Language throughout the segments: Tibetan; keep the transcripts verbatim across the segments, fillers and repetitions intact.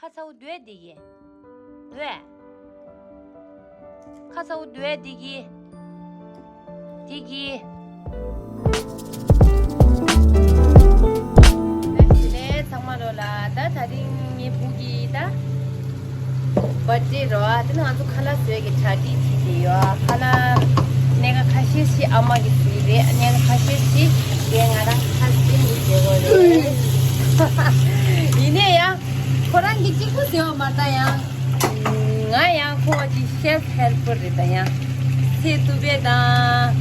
ཁ་ཚ་བོ་འདུག་བསྡད་ཀྱི། འདུག་བས། ཁ་ཚ་བོ་འདུག་བསྡད་ཀྱི། འདུག་གི། ལགས་ལགས་ཚང་མ་ལོ་ལ་ད་དེ་རིང་ངའི་བུ་གི་ད་བར་ཐི་ཌེ་རོ། ཨ་དེ་ནི་ང་ཚོ་ཁ་ལག་བཟོས་ཀྱི་གྲ་སྒྲིག་བྱེད་ཀྱི་ཡོད། ཁ་ལག་སྣེ་ཁ་ཁ་ཤས་ཤིག་ཨ་མ་གིས་བཟོས་རེད། སྣེ་ཁ་ཁ་ཤས་ཤིག་ངས་ང་རང་ཁ་སེམས་ཀྱིས་བཟོས་པ་རེད། ཡིན་ནའི་ཡང་། ཁོ་རང་གིས་གཅིག་པུ་བཟོས་པ་མ་རེད་ད་ཡང་། ང་ཡང་ཁོ་བ་ཅིག་ཤེཕ་ཧེལ་པར་རེད་ད་ཡང་། ཚལ་བཏུབ་པ་དང་།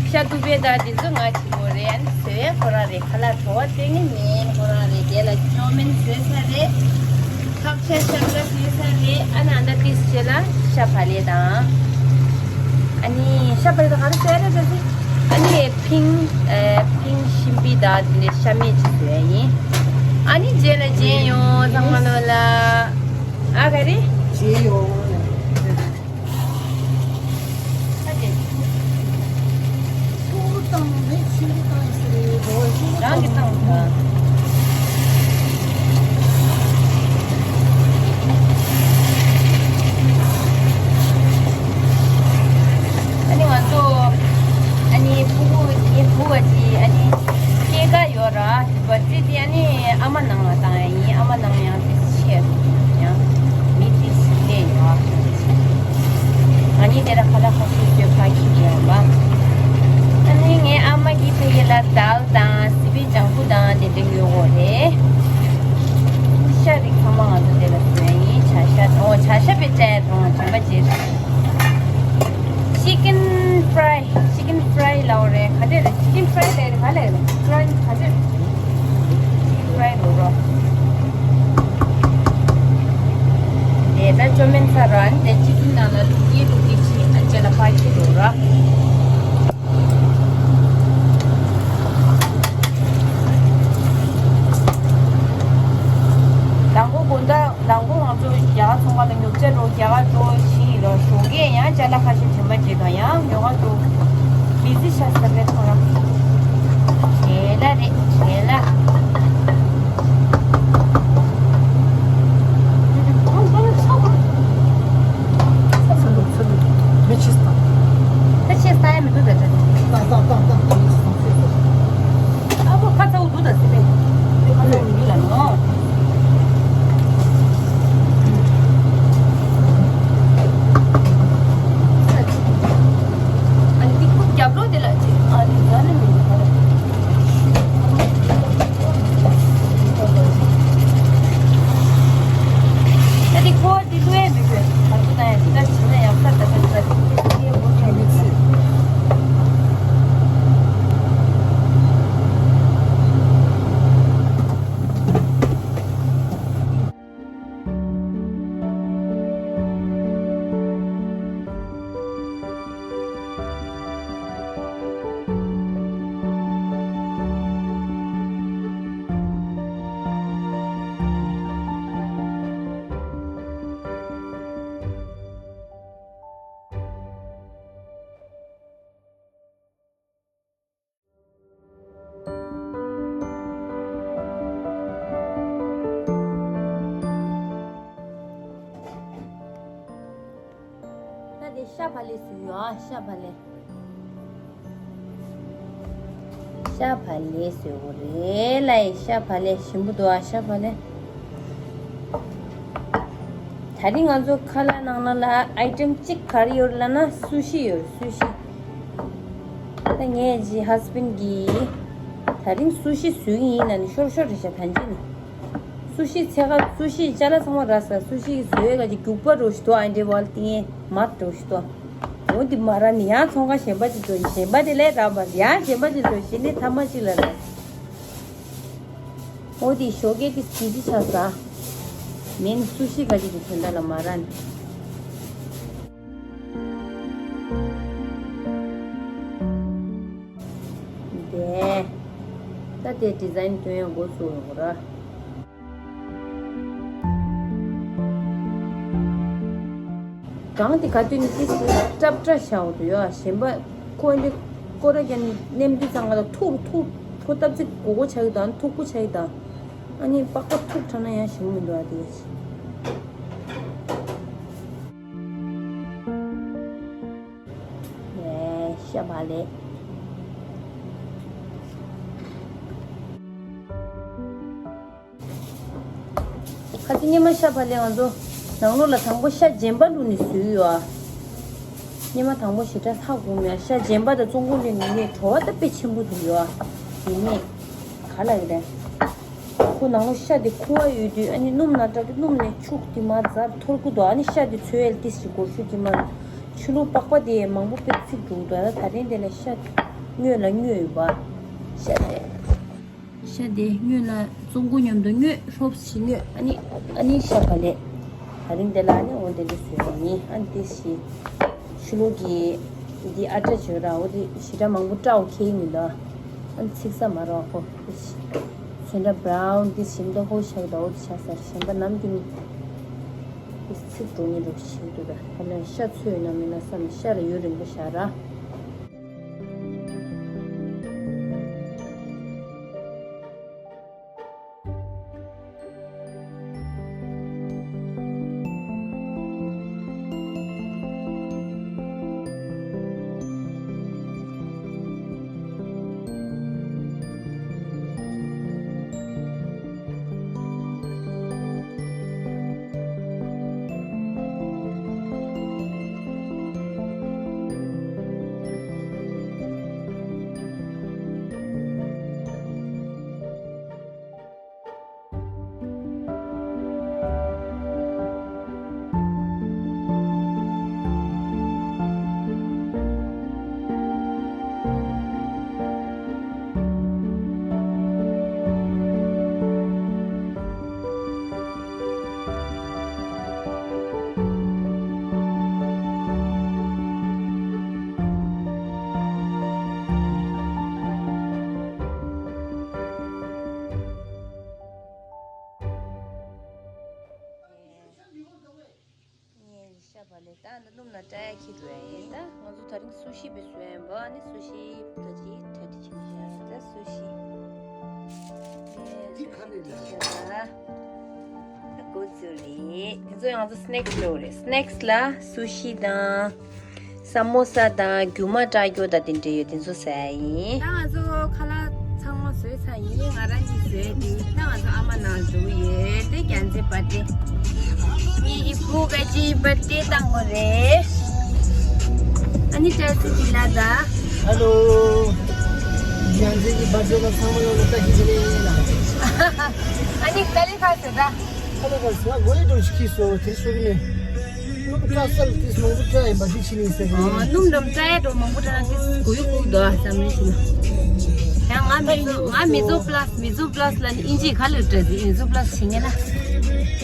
ཤ་བཏུབ་པ་དང་དེ་ཚོ་ང་བྱེད་དགོས་རེད། ཨ་ནི་བཟོ་ཡ་ཁོ་རང་རེད། ཁ་ལག་བྲོ་བ་སྟོན་གྱི་མིན་ཁོ་རང་རེད། དེ་ལ་ཅོ་མིན་བཟོས་ཚར་རེད། ཁ་ཤས་ཤ་ཁ་བཟོས་ཚར་རེད། ཨ་ནི་ཨ་ད་ཏིས་བྱས་ལ་ཤ་བག་ལེབ་དང་། ཨ་ནི་ཤ་བག་ལེབ་དང་ག་རེ་བཟོས་རེད་ཟེར་ཚེ། ཨ་ནི་ཕིང་ཨེ་ཕིང་ཤིང་པི་དང་དེ་འདྲའི་ཤ་མེད་ཅིག་བཟོས་ཡིན། ཨ་ནི་རྗེས་ལ་མཇལ་ཡོང་། ཚང་མ་ལོ་ལ། ཨ་ག་རེ། མཇལ་ཡོང་། ཨ་ཅེ། ཕྲུ་གུ་བཏང་ནས་ཕྱི་ལུགས་བཏང་ཡིན་ཟེར་རེད། རང་གིས་བཏང་ཐལ། ཨ་ནི་ང་ཚོ་ཨ་ནི་ཕྲུ་གུ་ངའི་བུ་བ་ཅིག་ཨ་ནི་སྐྱེས་སྐར་ཡོད་ར། བ་ཙི་དེ་ཨ་ནི་ཨ་མ་ནང་ལ་བཏང་ཡ་ཡིན། ཨ་མ་ནང་ཡང་དེ་ཆེ་ཡང་མི་དེ་ཞིག་ལས་ཡོད། ཨ་ནི་དེ་ལ་ཁ་ལག་ཁ་ཤས་བཟོས་ཕར་ཁྱེར་ཡོང་བ། ཨ་ནི་ངའི་ཨ་མ་གིས་ཕ་གི་ལ་དཱལ་དང་སི་པན་ལྗང་ཁུ་དང་དེ་འདྲ་ཡོད་དགོས་རེད། ཤ་རིགས་ཚང་མ་ང་ཚོ་དེ་ལ་བཟོས་ཡ་ཡིན། བྱ་ཤ་དང་བྱ་ཤ་པའི་བཅའ་ཡ་དང་གཞན་པ་ཅིག Chicken fry, chicken fry ལབ་རེད། ག་འདྲ་རེད། Chicken fry ལབ་རེད། ག་ལབ་རེད། Fry ག་འདྲ་རེད། Chicken fry རོ་རོ། དེ་ད་ཅོ་མིན་ཚ་ར་ནི་དེ་chicken ནང་ལ་བླུགས་ཀྱི་བླུགས་ཀྱི་ཅི་ཨ་ཅེ་ལ་ཕར་ཁྱེར་རོ་རོ། དང་པོ་དགོང་དག་དང་པོ་ང་ཚོ་རྒྱ་གར་ཚོང་ཁང་ལ་ཉོ་ཆ་འགྲོ། རྒྱ་གར་འགྲོ་ཕྱིན་ཡིན་རོགས། ཞོགས་ཀས་ཡང་ཅ་ལག་ཁ་ཤས་དྲན་པ་བརྗེད་དང་། ཡང་ཉོ་ག་འགྲོ། བི་ཟི་ཆགས་ས་རེད་ཁོ་རང་། བྲེལ་ལ་རེད། བྲེལ་ལ། ཚ་ལུག་ཚ་ལུག་མི་ཆེ་སྟངས། ད་ཆེ་ས་ཡ་མི་འདུག་ད་ད། ཏག་ཏག་ཏག་ཏག་ཏག་ཏག་ཏག་ཏག་ཨ་ཁོ་ཁ་ཚ་བོ་འདུག་ད་སི་པན། ཁ་ཚ་བོ་མི་འདུག་ལ་ནོ། ཨ་ནི་ཏིག་པོ་རྒྱབ་ལོགས་དེ་ལ་ཅིག་ཨ་ནི་ད་ནི་མི་འདུག་ད། ད་ཏིག་པོ། དེ་ལུས་མི་དགོས། ང་ཚོ་ན་ཡང་ཅི་ལྟར་བྱེད་ན་ཡང་ཁ་ད་ཁ་ད་ཁ་ད་ཁ་ད་ཁ་ད། ད་དེ་ཤ་བག་ལེབ་བཟོས་ཡོད་ཨ། ཤ་བག་ལེབ། ཤ་བག་ལེབ་བཟོས་དགོས་རེད་ལ། ཡི་ཤ་བག་ལེབ་ཞིམ་པོ་འདུག་ཨ། ཤ་བག་ལེབ། ད་རིང་ང་ཚོ་ཁ་ལག་ནང་ན་ལ་ཨའི་ཊེམ་གཅིག་ག་རེ་ཡོད་ལབ་ན་སུ་ཤི་ཡོད། སུ་ཤི། ད་ངས་ཇི་ཧས་བྷེན་གིས་ད་རིང་སུ་ཤི་བཟོས་ཀྱི་ཡིན་ལབ་ནས་ཤོར་ཤོར་རེད་ཤག་ད་ཅི་ནས། སུ་ཤི་ཚེ་ཁ་སུ་ཤི་ཅ་ལག་ཚང་མ་རག་ས། སུ་ཤི་བཟོས་ག་ཅིག་རྒྱུག་པ་རོ་ཞིག་ཏོ། ཨ་འདྲེ་ཝལ་ཏིང་ངེ་མ་རོ་ཞིག་ཏོ། འོ་འདི་མ་རག་ནི་ཡང་ཚོང་ཁང་གཞན་པ་ཅིག་འགྲོ། གཞན་པ་དེ་ལས་རག་པ་ཡང་གཞན་པ་ཅིག་འགྲོ། གཞན་ནི་ཐ་མ་ཅིག་ལ་རག། འོ་འདི་ཞོགས་ཀས་དེ་གཟི་བརྗིད་ཆགས་ས། མིན་སུ་ཤི་ག་ཅིག་གི་དོན་དག་ལ་མ་རག་ནི། དེ། ད་དེ་ཌི་ཛའིན་སྟོན་ཡ་འགོ་ཚུགས་ཡོང་ར། གང་དེ་ག་དུས་ནི་ཏིས་སྐྲབ་སྐྲ་བྱའོ་དུ་ཡོ། གཞན་པ་ཁོ་འདི་སྐོར་ར་རྒྱ་ནི་ནེམ་དུས་ཚང་ག་ལ་ཐུག་ཐུག་ཐུག་སྟབས་ཚིག་གོ་གོ་ཆགས་ཀྱི་དང་། ཐུག་པོ་ཆགས་ཀྱི་དང་། ཨ་ནི་པགས་པ་ཐུག་དྲགས་ན་ཡང་ཞིམ་མི་འདུག་ཨ། དེ་ཡས། ཡེ་ཤ་བག་ལེབ། ཁ་ཅིག་སྔོན་མ་ཤ་བག་ལེབ་ང་ཚོ་ནང་ལོགས་ལ་དང་པོ་ཤ་རྗེན་པ་བླུགས་ནས་བཟོས་ཡོད་ཨ། སྔོན་མ་དང་པོ་ཞེ་དྲག་ལྷག་དགོས་མེད་ཤ་རྗེན་པ་དང་བཙོང་གོ་ལེན་ནས་བྲོ་བ་ད་དཔེ་ཆེན་པོ་འདུག་ཡོད་ཨ། ཡིན་ནའི་ག་ལ་ཡོད་རེད། ཁོ་ནང་ལོགས་ཤ་དེ་ཁུ་བ་ཡོད་དུས་ཨ་ནི་སྣུམ་ནང་བཀྲ་དུས་སྣུམ་ནས་ཕྱུགས་དེ་མར་རྫབ་འཐོར་གི་འདུག་ཨ་ནི་ཤ་དེ་འཚོལ་ཡས་ཏིས་ཞིག་སྒོར་ཤུ་དེ་མར་ཕྱི་ལོགས་པགས་པ་དེ་མང་པོ་དཔེ་ཚིག་འགྲོ་གི་འདུག་ཨ། ད་རིང་དེ་ལ་ཤ་དངོས་ལ་དངོས་ཡོད་པ། ཤ་དེ་ཤ་དེ་དངོས་ལ་བཙོང་གོ་མཉམ་དུ་དངོས་ཧྲོབ་ཞིག་དངོས་ཨ་ནི་ཨ་ནི་ཤ་བག་ལེབ། ད་རིང་དེ་ལ་ཨ་ནི་འོ་དེ་འདྲ་བཟོས་པ་ཡིན་ཨ་ནི་ཏིས་ཞིག་ཕྱི་ལོགས་ཀྱི་འདི་ཨ་བཀྲ་བྱོས་ར་འོ་དེ་ཞེ་དྲག་མང་པོ་བཀྲ་འོ་ཁེལ་མི་འདུག་ཨ་ནི་ཚིག་ས་མ་རོགས་ཁོ། ཚོན་ཁྲ་བྷ་རའུན་འདི་ཞིམ་མདོག་ཧོ་ཤག་ད་འོ་ཤ་ས་གཞན་པ་ནམ་རྒྱུན་འདི་ཚིག་འགྲོ་ཉེ་འགྲོ་ཞིག་འདུག་ད་ལན་ཤ་ཚོས་ན་མིན་ན་བསམ་ཤ་ལ་ཡུན་རིང་པོ་བཞག་ར། ངས་ཤ་བག་ལེབ་ད་འདི་སྣུམ་ནང་བཀྲ་ཡ་ཁྱི་འགྲོ་ཡ་ཡིན། ད་ང་ཚོ་ད་རིང་སུ་ཤི་བི་བཟོས་ཡིན་པ། ཨ་ནི་སུ་ཤི་ད་ཅི་ད་ཅི་ཁྱི་ཡ་ད་སུ་ཤི། ངས་སུ་ཤི་དེ་ཤ་ད་ད་གོ་ཚོད་རེད། དེ་ཚོ་ང་ཚོ་སི་ནེག་སི་འགྲོ་རེད། སི་ནེག་སི་ལ་སུ་ཤི་དང་ས་མོ་ས་དང་རྒྱུ་མ་བཀྲ་རྒྱུ་དང་དེ་འདྲ་ཡོད། དེ་ཚོ་ཟ་ཡ་ཡིན། ད་ང་ཚོ་ཁ་ལག་ཚང་མ་བཟོས་ཚར་ཡིན། ང་རང་གིས་བཟོས་ཏེ་ད་ང་ཚོ་ཨ་མ་ནང་འགྲོ་གི་ཡོད། དེ་རྒྱལ་མཚན་བར་ཌེ། ངེད་ཀྱི་བུ་ག་ཅིག་བར་ཌེ་བཏང་བ་རེད། ཨ་ནི་བཀྲ་ཤིས་བདེ་ལེགས་ད། ཧ་ལོ། རྒྱལ་མཚན་གྱི་བར་ཌེ་ལ་ཚང་མ་ལོ་ལ་བཀྲ་ཤིས་བདེ་ལེགས་ལ། ཨ་ནི་ཀ་ལི་ཁ་ཟེར་ད། ཁ་ལོ་ཁ་ཟེར་ང་དགོད་ཡ་འགྲོ་ཞིག་གིས་སོ་དེ་སོ་གི་མེད། སྣུམ་བཀྲ་ས་ལ་ཏིས་མང་པོ་བཀྲ་ཡིན་པ་འདི་ཕྱི་ནས་ཟེར་གི་ཨ། ཡིན། སྣུམ་འགྲམ་བཀྲ་ཡ་འགྲོ་མང་པོ་བཀྲ་ན་ཏིས་གོ་ཡུ་ཁུག་དོ་བསམ་རེ་བྱུང་། ཡང་ང་མི་ཚོ་ང་མི་ཚོ་པ་ལ་སི་མི་ཚོ་པ་ལ་སི་ལ་ནི་ཨིན་ཇི་ག་ལ་བཀྲ་ཟི་མི་ཚོ་པ་ལ་སི་བྱེད་ངེས་ན།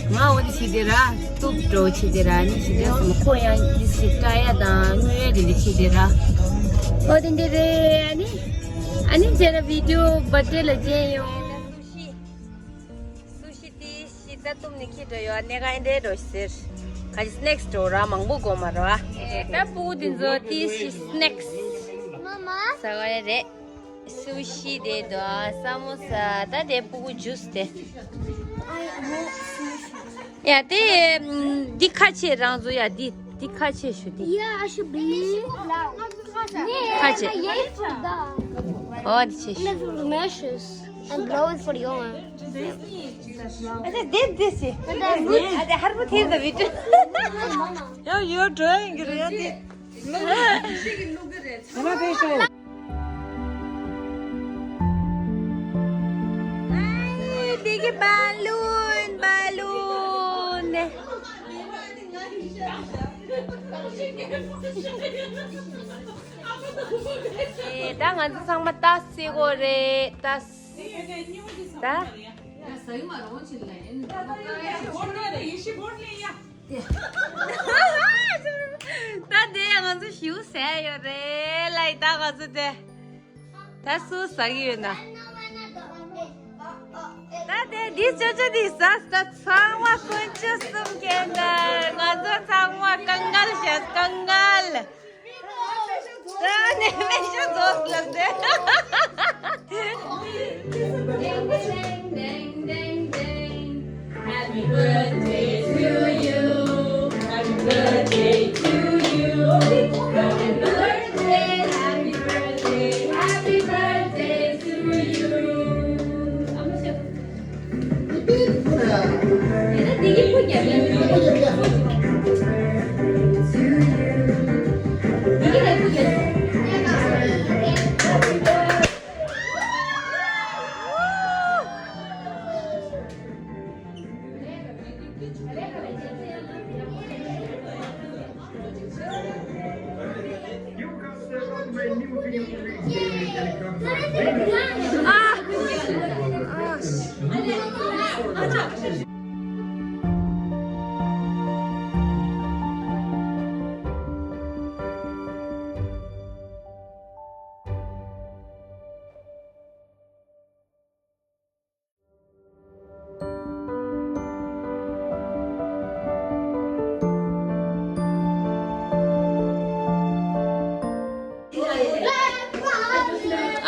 ང་འོ་དེ་བྱེད་དེ་ར་ཏོབ་འགྲོ་བྱེད་དེ་ར་ནི་བྱེད་དེ་སོང་ཁོ་ཡང་ཏིས་ཞིག་བཀྲ་ཡ་དང་དངོས་ཡ་དེ་འདྲ་བྱེད་དེ་ར། འོ་དེ་འདྲ་རེད། ཨ་ནི་ཨ་ནི་རྗེས་ལ་བི་ཌི་ཡོ་བར་ཌེ་ལ་མཇལ་ཡོང་། སུ་ཤི་ཏི་ཤི་ད་བཏུམ་ནི་ཁྱི་འགྲོ་ཡོད་ནས་ག་ཨིན་དྲེ་འགྲོ་ཟེར། ག་ཅི་སི་ནེག་སི་འགྲོ་ར་མང་པོ་དགོས་མ་ར། ད་སྤུ་གུ་འདི་ཚོ་ཏི་ཤི་སི་ནེག་སི། ཟ་ག་ཡ་རེད། སུ་ཤི་དེ་དོ་ས་མོ་ས་ད་དེ་སྤུ་གུ་ཇུས་དེ། ཡ་དེ་འདི་ཁ་ཆེ་རང་ཚོ་ཡ་འདི་འདི་ཁ་ཆེ་ཞུ་འདི། Yeah, I should be. ཁ་ཆེ། ཨོ་འདི་ཆེ་ཞུ། And blow it for you. ཨ་ཅེ་དེབ་དེ་སི། ཨ་ཅེ་ཧར་པོ་ཐེར་ད་བི་ཏུ། ཡ་ཡོ་ཌོ་ཡིན་གི་རེད་ཡ་དེ། ཨ་མ་ཕེ་ཤོ། ཨའི་དེ་གི་བ་ལུན་བ་ལུན། ཨེ་ད་ང་ཚོ་ཚང་མ་ཏ་སི་གོ་རེད་ཏ་སི། ད། ད་དེ་ང་ཚོ་ཞིའུ་ཟས་ཡོད་རེད་ལ་ད་ང་ཚོ་དེ། ད་སུ་ཟ་གི་ཡོད་ན། ད་དེ་འདི་ཅོ་ཅོ་འདི་ཟ་ད་ཚང་མ་དཀོན་མཆོག་གསུམ་མཁྱེན་ད་ང་ཚོ་ཚང་མ་དཀའ་ངལ་བྱས་དཀའ་ངལ། ད་ནས་མེ་ཤ་རྫོགས་ལབ་ཟེར།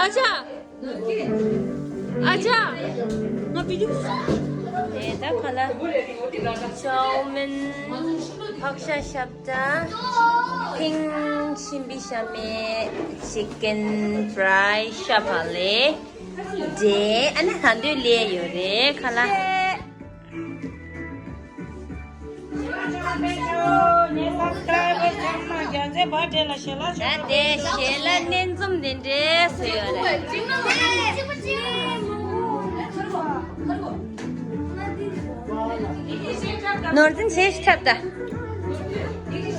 ཨ་ཅག་ཨ་ཅག་ང་བི་ཌིའོ། ཨེ་ད་ཁ་ལ། ཅའོ་མིན། ཕག་ཤ་ཤབ་ད། ཕིང་ཤིན་པི་ཤ་མེ། ཅི་ཀན་ཕྲའི་ཤ་བག་ལེ། འདྲེ། ཨ་ནི་ག་འདོད་ལས་ཡོད་རེད་ཁ་ལ། ད་དེ་ཞལ་ལག་སྣེ་འཛོམས་དེ་འདྲས་སུ་ཡོད་རེད། ནོར་འཛིན་ཆེ་ཞིག་འཁྲབ་ད།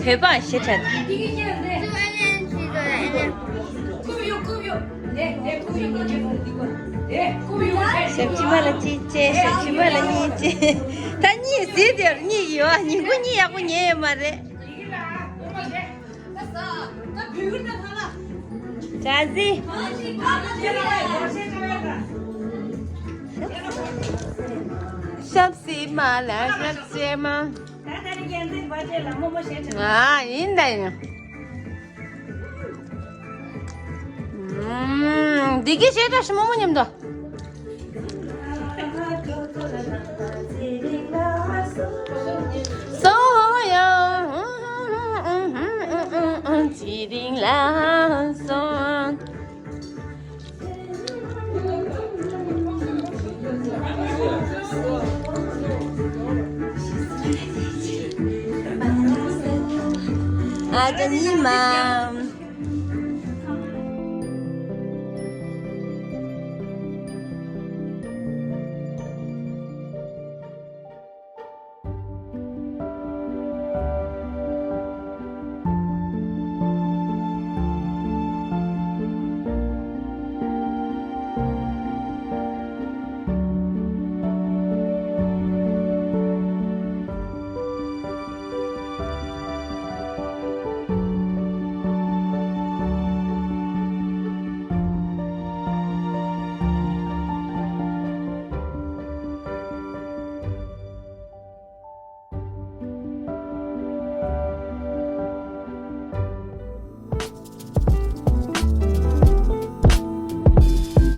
བོད་པ་ཞེ་འཁྲབ་ད། ཞབས་ཕྱི་མ་ལ་གཅིག་བྱས། ཞབས་ཕྱི་མ་ལ་གཉིས་བྱས། ད་གཉིས་ཟེར་དེར་གཉིས་ཡོད། ཉིན་གུང་གཉིས་ཡག་པོ་ཉལ་ཡོད་མ་རེད། གྲྭ་ཟི། ཞབས་ཕྱི་མ་ལ་ཞབས་ཕྱི་མ། ང་ཡིན་ད་ཡིན། ཨུམ། འདི་གི་ཞེ་དྲག་ཞིམ་མོ་མཉམ་དུ། སོ་ཡང་། ཚེ་རིང་ལ་སོང་། ཨ་ཅག་ཉི་མ།